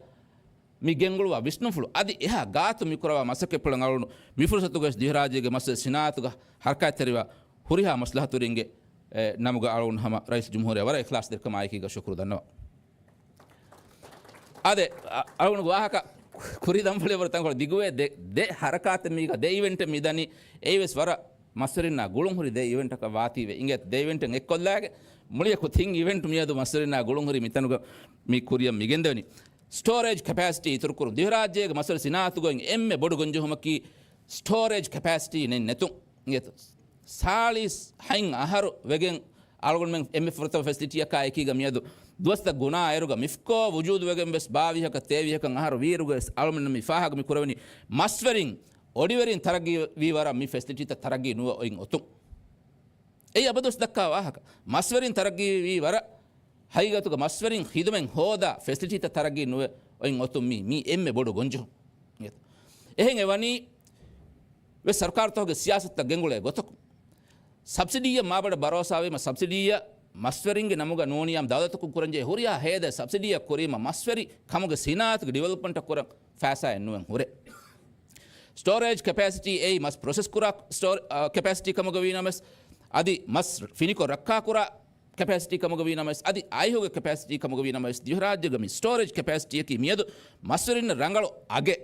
މި ގެންގުޅުވާ ވިސްނުންފުޅު އަދި އެހާ ގާތު މިކުރަވާ މަސައްކަތްޕުޅަށް އަޅުން މި ފުރުސަތުގައި ދިވެހިރާއްޖޭގެ މަސްވެރި ސިނާއަތުގަ ހަރަކާތްތެރިވާ ހުރިހާ މަސްލަހަތުވެރިންގެ، އެ، ނަމުގަ އަޅުން ހަމަ ރައީސް ޖުމްހޫރިއްޔާ ވަރަށް އިޚްލާޞްތެރިކަމާއެކީގަ ޝުކުރު ދަންނަވަން. އާދެ، އަ-، އަޅުގަނޑުގެ ވާހަކަ ކުރި ދަންފަޅި ވަރަށް ތަންކޮޅެއް ދިގުވޭ. ދެ، ދެ ހަރަކާތެއް މީގަ، ދެ އިވެންޓެއް މި ދަނީ. އެއީވެސް ވަރަށް މަސްވެރިންނާ ގުޅުންހުރި ދެ އިވެންޓަކަށް ވާތީވެ އިނގޭތަ؟ ދެ އިވެންޓެއް އެއްކޮށްލާގެ މުޅިއަކު ތިން އިވެންޓް މިއަދު މަސްވެރިންނާ ގުޅުންހުރި މިތަނުގަ މި ކުރިއަށް މިގެންދެވެނީ. ސްޓޯރޭޖް ކެޕޭސިޓީ އިތުރުކުރުން. ދިވެހިރާއްޖޭގެ މަސްވެރި ސިނާއަތުގައި އެންމެ ބޮޑު ގޮންޖެހުމަކީ ސްޓޯރޭޖް ކެޕޭސިޓީ ނެތް ނެތުން. އިނގޭތޯ؟ ސާޅީސް ހަތް އަހަރު ވެގެން އަޅުގަނޑުމެން އެންމެ ފުރަތަމަ ފެސިލިޓީއަކާ އެކީގަ މިއަދު ދުވަސްތައް ގުނާ އޭރުގަ މިފްކޯ ވުޖޫދުވެގެން ވެސް ބާވީހަކަށް ތޭވީހަކަށް އަހަރު ވީއިރުގަ ވެސް އަޅުގަނޑުމެން މި ފާހަގަ މި ކުރެވެނީ މަސްވެރިން އޮޑިވެރިން ތަރައްގީ ވީ ވަރަށް މި ފެސިލިޓީތައް ތަރައްގީ ނުވެ އޮތް އޮތުން. އެއީ އަބަދުވެސް ދައްކާ ވާހަކަ. މަސްވެރިން ތަރައްގީ ވީ ވަރަށް ހަގީގަތުގަ މަސްވެރިން ޚިދުމަތް ހޯދާ ފެސިލިޓީތައް ތަރައްގީ ނުވެ އޮތް އޮތުން މީ، މީ އެންމެ ބޮޑު ގޮންޖެހުން. އެހެން އެވަނީ ވެސް ސަރުކާރުތަކުގެ ސިޔާސަތުތައް ގެންގުޅޭ ގޮތަކުން. ސަބްސިޑީއަށް މާބޮޑަށް ބަރޯސާވީމަ، ސަބްސިޑީއަށް މަސްވެރިންގެ ނަމުގަ ނޫނިޔާމް ދައުލަތަކުން ކުރަންޖެހޭ ހުރިހާ ހޭދައެއް ސަބްސިޑީއަށް ކުރީމަ، މަސްވެރި ކަމުގެ ސިނާއަތުގެ ޑިވެލޮޕްމަންޓަށް ކުރަން ފައިސާއެއް ނުވެން ހުރޭ. ސްޓޯރޭޖް ކެޕޭސިޓީ އެއީ މަސް ޕްރޮސެސް ކުރާ ސްޓޯ-، އާ، ކެޕޭސިޓީ ކަމުގަ ވީ ނަމަވެސް، އަދި މަސް ފިނިކޮށް ރައްކާ ކުރާ ކެޕޭސިޓީ ކަމުގަ ވީ ނަމަވެސް، އަދި އައިހުގެ ކެޕޭސިޓީ ކަމުގަ ވީ ނަމަވެސް، ދިވެހިރާއްޖޭގަ މި ސްޓޯރޭޖް ކެޕޭސިޓީއަކީ މިއަދު މަސްވެރިންނަށް ރަނގަޅު އަގެއް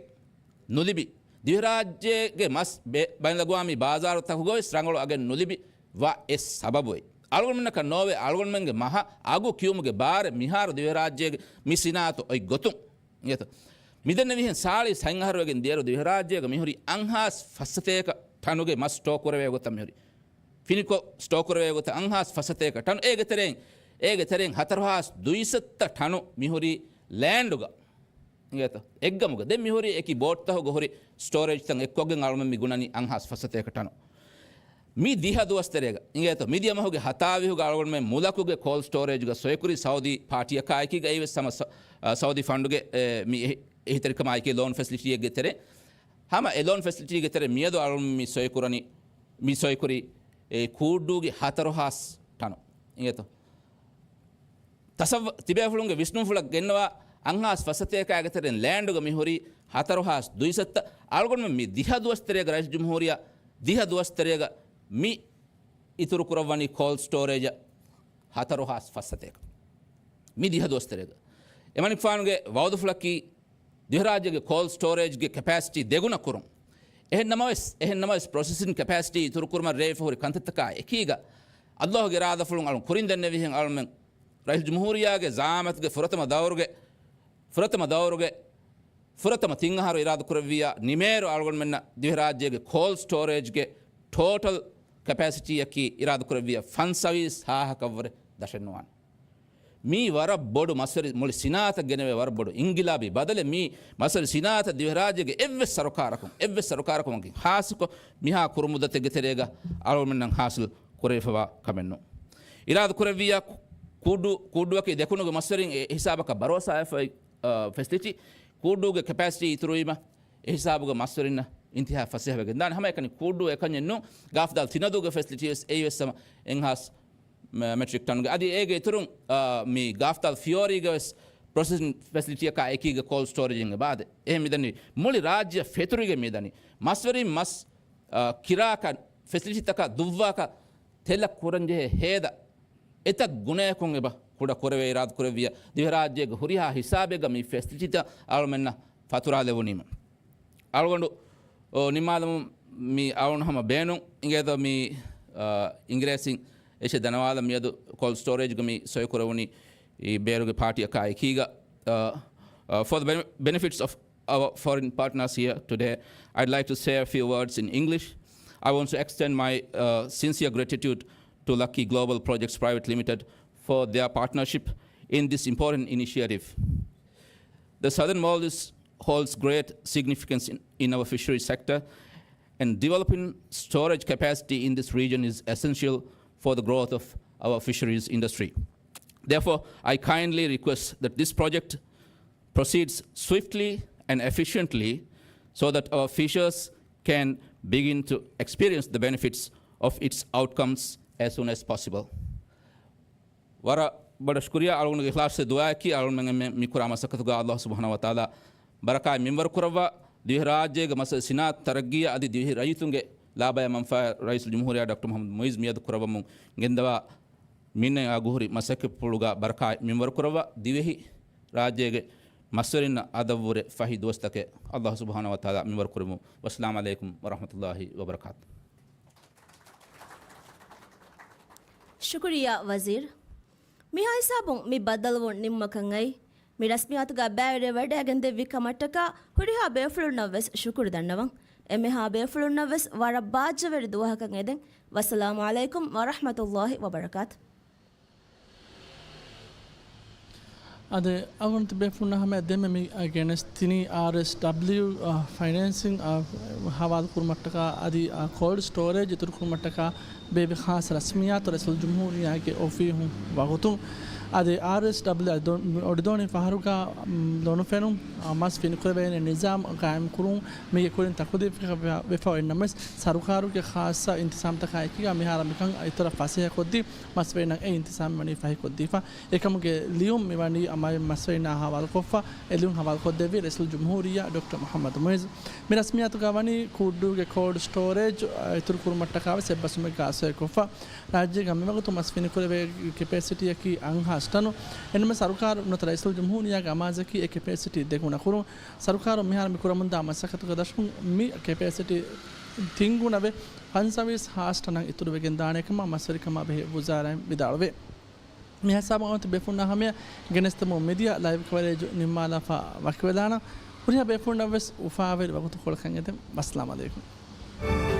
ނުލިބި، ދިވެހިރާއްޖޭގެ މަސް ބެ-، ބައިނަލްއަގުވާމީ ބާޒާރުތަކުގަވެސް ރަނގަޅު އަގެއް ނުލިބި ވާ އެއް ސަބަބު އެއީ. އަޅުގަނޑުމެންނަކަށް ނޯވޭ، އަޅުގަނޑުމެންގެ މަހަށް އަގު ކިޔުމުގެ ބާރެއް މިހާރު ދިވެހިރާއްޖޭގެ މި ސިނާއަތު އޮތް ގޮތުން. އިނގޭތޯ؟ މިދެންނެވިހެން ސާޅީސް ހަތް އަހަރު ވެގެން ދިޔައިރު ދިވެހިރާއްޖޭގަ މިހުރީ އަށްހާސް ފައްސަތޭކަ ޓަނުގެ މަސް ސްޓޯ ކުރެވޭ ގޮތަށް މިހުރީ. ފިނިކޮށް ސްޓޯ ކުރެވޭ ގޮތަށް އަށްހާސް ފައްސަތޭކަ ޓަނު. އޭގެ ތެރެއިން، އޭގެ ތެރެއިން ހަތަރުހާސް ދުއިސައްތަ ޓަނު މިހުރީ ލޭންޑުގަ. އިނގޭތޯ؟ އެއްގަމުގަ. ދެން މިހުރީ އެކި ބޯޓްތަކުގަ ހުރި ސްޓޯރޭޖްތައް އެއްކޮށްގެން އަޅުމެން މި ގުނަނީ އަށްހާސް ފައްސަތޭކަ ޓަނު. މި ދިހަ ދުވަސް ތެރޭގަ، އިނގޭތޯ، މިދިޔަ މަހުގެ ހަތާވީހުގަ އަޅުގަނޑުމެން މުލަކުގެ ކޯލްޑް ސްޓޯރޭޖްގަ ސޮއިކުރީ ސައުދީ ޕާޓީއަކާއެކީގަ އެއީވެސް ހަމަ ސަ-، އަ، ސައުދީ ފަންޑުގެ، އެ، މި އެހި-، އެހީތެރިކަމާއެކީ ލޯން ފެސިލިޓީއެއްގެ ތެރޭ. ހަމަ އެ ލޯން ފެސިލިޓީގެ ތެރޭ މިއަދު އަޅުގަނޑު މި ސޮއިކުރަނީ، މި ސޮއިކުރީ އެ ކޫއްޑޫގެ ހަތަރުހާސް ޓަނު. އިނގޭތޯ؟ ތަސައްވަ-، ތިބޭފުޅުންގެ ވިސްނުންފުޅަށް ގެންނަވާ އަށްހާސް ފައްސަތޭކާގެ ތެރެއިން ލޭންޑުގަ މިހުރީ ހަތަރުހާސް ދުއިސައްތަ. އަޅުގަނޑުމެން މި ދިހަ ދުވަސް ތެރޭގަ ރައީސް ޖުމްހޫރިއްޔާ ދިހަ ދުވަސް ތެރޭގަ މި އިތުރު ކުރައްވަނީ ކޯލްޑް ސްޓޯރޭޖަށް ހަތަރުހާސް ފައްސަތޭކަ. މި ދިހަ ދުވަސް ތެރޭގަ. އެމަނިކުފާނުގެ ވައުދުފުޅަކީ ދިވެހިރާއްޖޭގެ ކޯލްޑް ސްޓޯރޭޖްގެ ކެޕޭސިޓީ ދެގުނަ ކުރުން. އެހެން ނަމަވެސް، އެހެން ނަމަވެސް ޕްރޮސެސިން ކެޕޭސިޓީ އިތުރު ކުރުމަށް ރޭވިފަ ހުރި ކަންތައްތަކާ އެކީގަ، އައްލާހުގެ އިރާދަފުޅުން އަޅުން ކުރިން ދެންނެވިހެން އަޅުމެން ރައީސް ޖުމްހޫރިއްޔާގެ ޒައާމަތުގެ ފުރަތަމަ ދައުރުގެ، ފުރަތަމަ ދައުރުގެ ފުރަތަމަ ތިން އަހަރު އިރާދަ ކުރެއްވިއްޔާ ނިމޭއިރު އަޅުގަނޑުމެންނަށް ދިވެހިރާއްޖޭގެ ކޯލްޑް ސްޓޯރޭޖްގެ ޓޯޓަލް ކެޕޭސިޓީއަކީ އިރާދަ ކުރެއްވިއްޔާ ފަންސަވީސް ހާހަކަށްވުރެ ދަށެއްނުވާނެ. މީ ވަރަށް ބޮޑު މަސްވެރި މުޅި ސިނާއަތަށް ގެނެވޭ ވަރަށް ބޮޑު އިންގިލާބީ ބަދަލެއް. މީ މަސްވެރި ސިނާއަތަށް ދިވެހިރާއްޖޭގެ އެއްވެސް ސަރުކާރަކުން، އެއްވެސް ސަރުކާރަކުން ހާއްސަކޮށް މިހާ ކުރު މުއްދަތެއްގެ ތެރޭގަ އަޅުގަނޑުމެންނަށް ހާސިލް ކުރެވިފަވާ ކަމެއް ނޫން. އިރާދަ ކުރެއްވިއްޔާ ކޫއްޑޫ، ކޫއްޑޫއަކީ ދެކުނުގެ މަސްވެރިން އެ ހިސާބަކަށް ބަރޯސާވެފައި، އަ، ފެސިލިޓީ. ކޫއްޑޫގެ ކެޕޭސިޓީ އިތުރުވީމަ އެ ހިސާބުގަ މަސްވެރިންނަށް އިންތިހާ ފަސޭހަވެގެން ދާނެ. ހަމައެކަނި ކޫއްޑޫ އެކަންޏެއް ނޫން. ގާފްދާލް ތިނަދޫގެ ފެސިލިޓީވެސް އެއީވެސް ހަމަ އެއްހާސް މެ-، މެޓްރިކް ޓަންގެ. އަދި އޭގެ އިތުރުން، އާ، މި ގާފްދާލް ފިޔޯރީގަވެސް ޕްރޮސެސިން ފެސިލިޓީއަކާ އެކީގަ ކޯލްޑް ސްޓޯރޭޖް އިނގޭ ބާދެ. އެހެން މިދަނީ މުޅި ރާއްޖެ ފެތުރިގެން މިދަނީ. މަސްވެރިން މަސް، އާ، ކިރާކަށް ފެސިލިޓީތަކާ ދުއްވާކަށް ތެލަށް ކުރަންޖެހޭ ހޭދަ އެތައް ގުނަޔަކުން އެބަ ކުޑަ ކުރެވޭ އިރާދަ ކުރެއްވިއްޔާ ދިވެހިރާއްޖޭގެ ހުރިހާ ހިސާބެއްގަ މި ފެސިލިޓީތައް އަޅުމެންނަށް ފަތުރާލެވުނީމަ. އަޅުގަނޑު، އޯ، ނިންމާލަމުން މި އަޅުން ހަމަ ބޭނުން އިނގޭތޯ މި، އާ، އިނގިރޭސިން އެއްޗެއް ދަންނަވާލަން. މިއަދު ކޯލްޑް ސްޓޯރޭޖްގަ މި ސޮއިކުރެވުނީ އި ބޭރުގެ ޕާޓީއަކާ އެކީގަ، އާ، އާ، for the bene-, benefits of our foreign partners here today, I'd like to say a few words in English. I want to extend my, uh, sincere gratitude to Lucky Global Projects Private Limited for their partnership in this important initiative. The Southern Maldives holds great significance in, in our fisheries sector, and developing storage capacity in this region is essential for the growth of our fisheries industry. Therefore, I kindly request that this project proceeds swiftly and efficiently so that our fishers can begin to experience the benefits of its outcomes as soon as possible. ވަރަށް ބޮޑަށް ޝުކުރިއްޔާ. އަޅުގަނޑުގެ އިޚްލާޞް ދުޢާއަކީ އަޅުގަނޑުމެން މި ކުރާ މަސައްކަތުގަ ﷲ ސުބްޙާނަހޫ ވަތަޢާލާ ބަރަކާތް މިންވަރު ކުރައްވާ، ދިވެހިރާއްޖޭގެ މަސައްކަތް ސިނާއަތު ތަރައްގީއަށް އަދި ދިވެހި ރައްޔިތުންގެ ލާބަޔަށް މަންފާއަށް ރައީސުލްޖުމްހޫރިއްޔާ ޑޮކްޓަރ މުޙައްމަދު މުޢިއްޒު މިއަދު ކުރައްވަމުން ގެންދަވާ މިންނަތް އަގުހުރި މަސައްކަތްޕުޅުގަ ބަރަކާތް މިންވަރު ކުރައްވާ، ދިވެހި ރާއްޖޭގެ މަސްވެރިންނަށް އަދަށްވުރެ ފަހި ދުވަސްތަކެއް ﷲ ސުބްޙާނަހޫ ވަތަޢާލާ މިންވަރު ކުރެއްވުން. ވައްސަލާމް ޢަލައިކުމް ވަރަޙްމަތުﷲ ވަބަރަކާތު. ޝުކުރިއްޔާ ވަޒީރު. މިހާ ހިސާބުން މި ބައްދަލުވުން ނިމުމަކަށް އައި، މި ރަސްމިއްޔާތުގަ ބައިވެރިވެވަޑައިގެންދެއްވި ކަމަށްޓަކާ ހުރިހާ ބޭފުޅުންނަށްވެސް ޝުކުރު ދަންނަވަން. އެންމެހާ ބޭފުޅުންނަށްވެސް ވަރަށް ބާއްޖަވެރި ދުވަހަކަށް އެދެން. ވައްސަލާމު ޢަލައިކުމް ވަރަޙްމަތުﷲި ވަބަރަކާތު. އާދެ، އަޅުގަނޑު ބޭފުޅުންނާ ހަމަޔަށް ދެންމެ މި، އަ، ގެނެސްދިނީ އާރްއެސްޑަބްލިޔު، އަ، ފައިނޭންސިން، އަ، ހަވާލު ކުރުމަށްޓަކާ އަދި، އަ، ކޯލްޑް ސްޓޯރޭޖް އިތުރު ކުރުމަށްޓަކާ ބޭއްވި ޚާއްޞަ ރަސްމިއްޔާތު ރައީސުލްޖުމްހޫރިއްޔާގެ އޮފީހުން ވަގުތުން. އަދި އާރްއެސްޑަބްލިޔު އަދި ދޮ-، އޮޑިދޯނި ފަހަރުގަ، މް، ލޮނުފެނުން، އަ، މަސް ފިނިކުރެވޭނެ ނިޒާމް ޤާއިމް ކުރުން މީގެ ކުރިން ތަކުލީފް ވެފަ، ވެފަ އޮތްނަމަވެސް، ސަރުކާރުގެ ޚާއްޞަ އިންތިޒާމްތަކާ އެކީގަ މިހާރު މިކަން އިތުރަށް ފަސޭހަކޮށްދީ، މަސްވެރިންނަށް އެ އިންތިޒާމް ވަނީ ފަހިކޮށްދީފަ. އެކަމުގެ ލިޔުން މިވަނީ އަމާއިން މަސްވެރިންނާ ހަވާލުކޮށްފަ، އެ ލިޔުން ހަވާލުކޮށްދެއްވީ ރައީސުލްޖުމްހޫރިއްޔާ ޑޮކްޓަރ މުޙައްމަދު މުޢިއްޒު. މި ރަސްމިއްޔާތުގަ ވަނީ ކޫއްޑޫގެ ކޯލްޑް ސްޓޯރޭޖް، އަ، އިތުރު ކުރުމަށްޓަކާވެސް އެއްބަސްވުމެއްގަ އައްސައިގެން ކޮށްފަ. ރާއްޖޭގަ މިވަގުތު މަސް ފިނިކުރެވޭ ކެޕޭސިޓީއަކީ އަށް ހާސް ޓަނު. އެންމެ ސަރުކާރު ނުވަތަ ރައީސުލްޖުމްހޫރިއްޔާގެ އަމާޒަކީ އެ ކެޕޭސިޓީ ދެގުނަ ކުރުން. ސަރުކާރުން މިހާރު މި ކުރަމުންދާ މަސައްކަތުގެ ދަށުން މި ކެޕޭސިޓީ ތިންގުނަވެ ފަންސަވީސް ހާސް ޓަނަށް އިތުރުވެގެން ދާނެ ކަމަށް މަސްވެރިކަމާ ބެހޭ ވުޒާރާއިން ވިދާޅުވޭ. މި ހިސާބުން އަޅުގަނޑު ބޭފުޅުންނާ ހަމަޔަށް ގެނެސްދެމުން މިދިޔަ ލައިވް ކަވަރޭޖް ނިންމާލާފަ ވަކިވެލާނަން. ހުރިހާ ބޭފުޅުންނަށްވެސް އުފާވެރި ވަގުތުކޮޅަކަށް އެދެން. ވައްސަލާމް ޢަލައިކުމް.